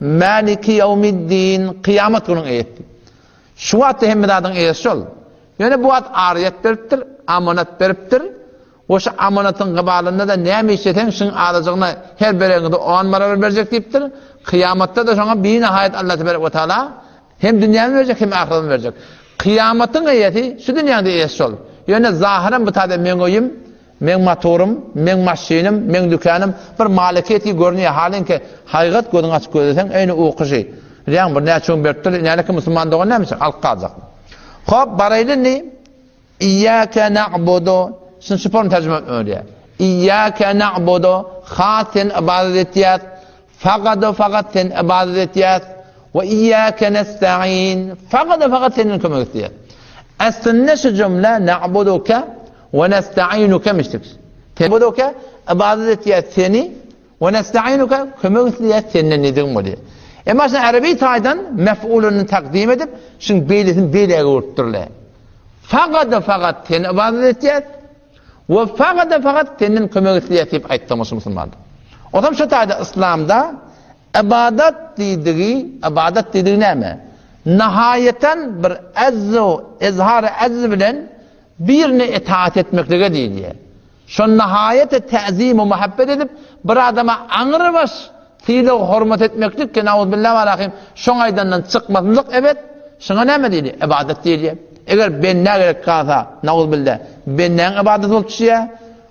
Maliki ýewmiddin, kyýamat günüň eýesi. Şu wagtda hemme zadyň eýesi şol. Ýöne bu wagt aryýet beripdir, amanat beripdir. We şu amanatyň gybalynda-da näme işleseň, şuň azajygyna her beregiňde on barabar berjek diýipdir. Kyýamatda-da şoňa binahaýat Allah tebarek we taala hem dünýäni berjek, hem ahyretini berjek. Kyýamatyň eýesi, şu dünýäň-de eýesi şol. Ýöne zahyran bu taýda meň öýüm, Meň motorym, meň maşynym, meň dükänim bir maleketi görünýär, halyňky haýgat gözüňi açyp gözleseň, eýni ukyşy. Bilýäňmi, bir näçe gün beripdir, inäleki musulman dogan näme üçin alyp galjak. Hop, baraýly indi. Iýýäke na'budu. Şuny şu form terjime etmeli. Iýýäke na'budu. Has sen ybadat etýäs. Fagada fagat sen ybadat etýäs. We iýýäke nesta'in. Fagada fagat senden kömek isleýäs. Aslynda şu jümle na'buduka We nesta'inuke mişdik. Tebuduke ybadat etýäs seni we nesta'inuke kömek isleýäs senden diýdigim bolýar. Emma şuny arabi taýdan mef'ulyny takdim edip, şuň beýlesini beýläge urupdyrlar. Fagada fagat seni ybadat etýäs we fagada fagat senden kömek isleýäs diýip aýtdymyş musulmanlar. Otam şu taýda yslamda ybadat diýdigi, ybadat diýdigi näme? Nahaýatan bir azzu, izhar azz bilen Birine itaat etmeklige diýilýär. Şo nahaýete täzim-u muhabbet edip, bir adama aňrybaş sylag-hormat etmeklik ki, nauzubilla we alahim, şoň aýdandan çykmazlyk ebet, şuňa näme diýilýär? Ybadat diýilýär. Eger bendä gerek galsa, nauzubilla, bendäň ybadaty bolup düşýär.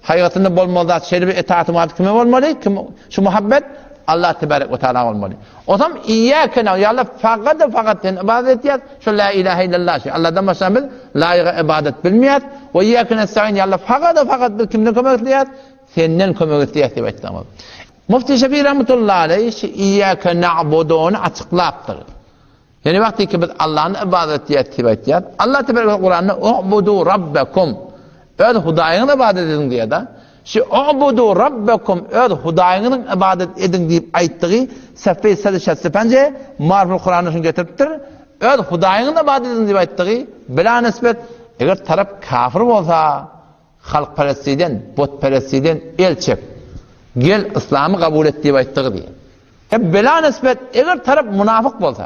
Haýgatynda bolmaly zat şeýle bir itaat-u muhabbet kime bolmaly? Kim şu muhabbet? Allah tebarek we taala bolmaly. Ozam iýýäke na'budu, ýa Allah fagada fagat sen ybadat etýäs, şo la ilahe illallah şu Allahdan başga biz laýyga ybadat bilmeýäs. We iýýäke nestaîn, ýa Allah fagada fagat biz kimden kömek isleýäs? Senden kömek isleýäs diýip aýtsaňyz. Mufti Şefi rahmetullahi aleýh şu iýýäke na'buduny açyklapdyr. Ýöne wagty ki biz Allahny ybadat etýäs diýip aýtýas. Allah tebarek we Kuranda ubudu rabbakum öz Hudaýyňyzy ybadat ediň diýýär-de. Şu ubudu rabbakum öz Hudaýyňyzyň ybadat ediň diýip aýtdygy Safi 165 Marful Kuranda şuny getiripdir. Öz Hudaýyňyzy ybadat ediň diýip aýtdygy bila nisbet eger tarap kafir bolsa Halkperestiden, butperestiden el çek. Gel, yslamy kabul et diýip aýtdygy diýýär. E bela nisbet, eger tarap munafyk bolsa,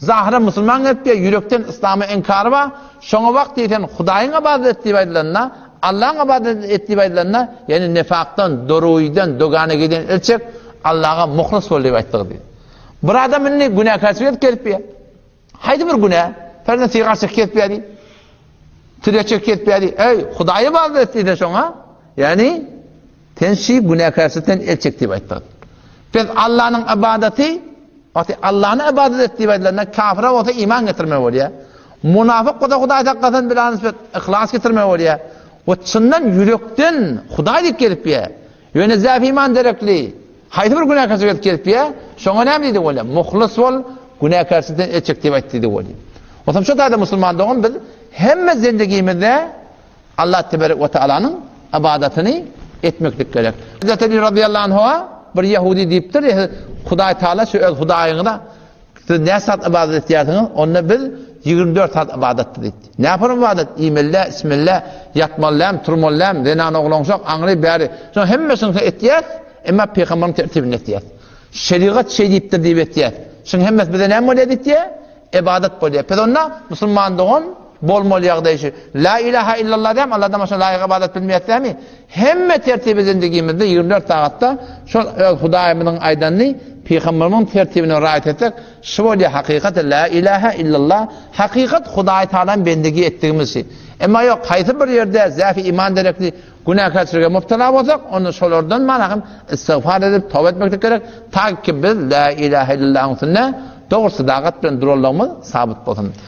zahyra musulman gelip diýýär, ýürekden yslama inkary bar, şoňa wagt diýsen Hudaýyň ybadat et diýip aýdylanda, Allaň ybadat et diýip aýdylanda, ýagny nifakdan, doruýdan, doganegiden el çek, Allaha muhlis bol diýip aýtdygy diýýär. Bir adam indi günäkärçilik edip gelip diýýär. Haýsy bir günä? Ferzen sigar çekip gelip diýýär. Tire çekip gelip diýýär. Eý, Hudaýa ybadat et diýse şoňa, ýagny Sen şi günäkärçilikden el çek diýip aýtdyk. Biz Allanyň ybadaty, wagty Allany ybadat et diýip aýdylanda kafira bolsa iman getirme bolýar. Munafyk bolsa Hudaý saklasyn bilan nisbet yhlas getirme bolýar. We çyndan ýürekden Hudaý diýip gelip ýa. Ýöne zäf iman derekli haýsy bir günäkärçilik edip gelip ýa, şoňa näme diýdi bolýar? Muhlis bol, günäkärçilikden el çek diýip aýtdy diýdi bolýar. Onsoň şu taýda musulman dogan biz hemme zendigimizde Allah teberek we taalanyň ybadatyny etmeklik gerek. Hazreti Ali razyýallahu anhu'a bir ýehudi diýipdir, Hudaý Taala şu öz Hudaýyňyza siz näçe saat ybadat etýärsiňiz, onda biz 24 saat ybadatdy diýdi. Näme ybadat? Iýmeli, içmeli, ýatmaly däl, turmaly däl, zenan oglanşak, aňry bäri. Şonuň hemmesini etýäs, emma pygamberiň tertibinde etýäs. Şerigat şeý diýipdir diýip etýäs. Şunuň hemmesi bize näme bolýar diýdi? Ybadat bolýar. Pes onda musulman dogan bolmaly ýagdaý şu. La ilaha illallah diýem, Allahdan başga laýyk ybadat bilmeýäs dämi? Hemme tertibi zindigimizde 24 sagatda şol öz Hudaýymyzyň aýdanyny pygamberimiziň tertibine raýat etsek, şu bolýar hakykat la ilaha illallah, hakykat Hudaý Taalan bendigi etdigimiz şu. Emma ýok, haýsy bir ýerde zäfi iman derekli Günäkärçilige mübtela bolsak, onda şolardan malahym istigfar edip, toba etmeklik gerek, ta ki biz La ilahe illallahyň üstünde dogry sadagat bilen duranlygymyz sabyt bolsun.